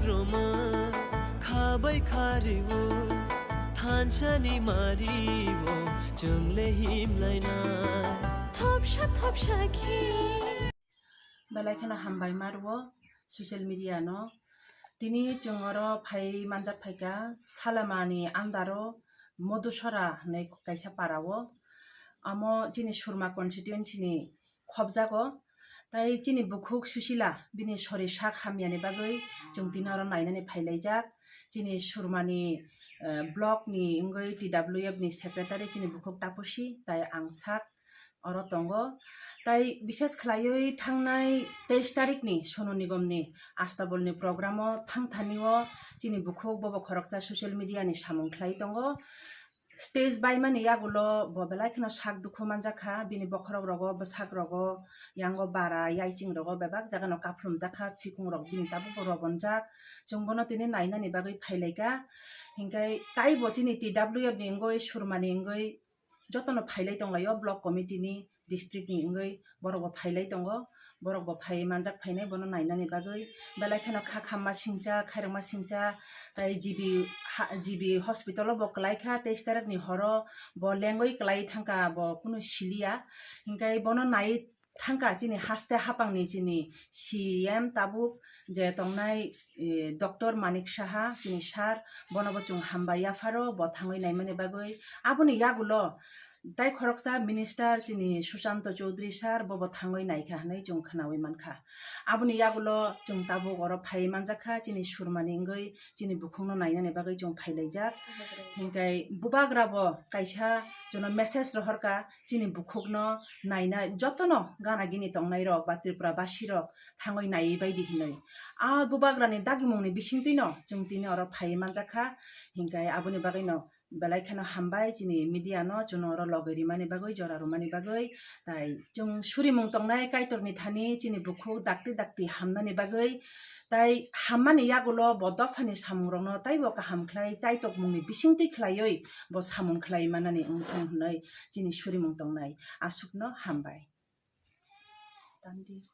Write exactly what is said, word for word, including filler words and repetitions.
Roma khabai khariwo thansani mariwo chwngle himlaina. Thopsa thopsa khe. Belai kheno hambai ma rwo social media no. Tini chwng oro phai manjak phaikha Salamani andaro Modusora hinwi kaisa para o. Amo chini Surma constituency ni khobjago. Tai chini bukhuk Susila bini sori sak hamyani bagwi chwng tini oro nainani phailaijak. Chini Surmani, eh, block ni wngwi T W F ni secretary chini bukhuk Tapusi tai ang sak oro tongo. Tai bishes khlaiwi thangnai teis tarikni Sonu Nigomni Astabulni programo thangthani o chini bukhuk bobo khoroksa social media ni samung khlai tongo. Stage baimani yagulo bo belai kheno sak dukhu manjakha, bini bokhorok rogo, bwsak rogo, yango bara, yaiching rogo bebak jagano kaphlumjakha, phikung rok bini tabukbo robonjak. Chwng bono tini nainani bagwi phailaikha. Hinkhe taibo chini T W F ni wngwi, Surmani wngwi jotono phailai tonglaio, block committee ni, district ni wngwi borok bo phailai tongo. Borok bo phai manjak phainai bono nainani bagwi. Belai kheno kha khamma singcha, khairokma singcha, tai G B ha-, G B hospital o bo kwlai kha, teis tarik ni horo bo lengwi kwlai thangkha, bo kunu siliya. Hinkhe bono nai thangkha chini haste hapangni chini C M tabuk je tongnai, eh, Doctor Manik Saha, chini sir, bono bo chwng hambai yapharo, bo thangwi naimani bagwi. Aboni yagulo tai khoroksa minister chini Susanto Chowdhury sir, bo bo thangwi naikha hinwi chwng khwnawi mankha. Aboni yagulo chwng tabuk oro phai manjakha, chini Surmani wngwi chini bukhukno nainani bagwi chwng phailaijak. Hinkhe bubagra bo kaisa chwngno message rohorkha, chini bukhukno naina jotono gana gini tongnai rok ba Tripura basi rok thangwi naiwi baidi hinwi. A bubagrani dagimungni bisingtwino chwng tini oro phaiwi manjakha, hinkhe aboni bagwino belai kheno hambai chini media no chwngno oro logwi rimani bagwi, jora rwmani bagwi. Tai chwng surimung tongnai Kaitorni thani chini bukhuk dakti dakti hamnani bagwi, tai hammani yagulo bo dophani samungrokno taibo kaham khlai chaitokmungni bisingtwi khlaiwi bo samung khlai manani wngthung hwnwi chini surimung tongnai. Aswkno hambai. Tandi.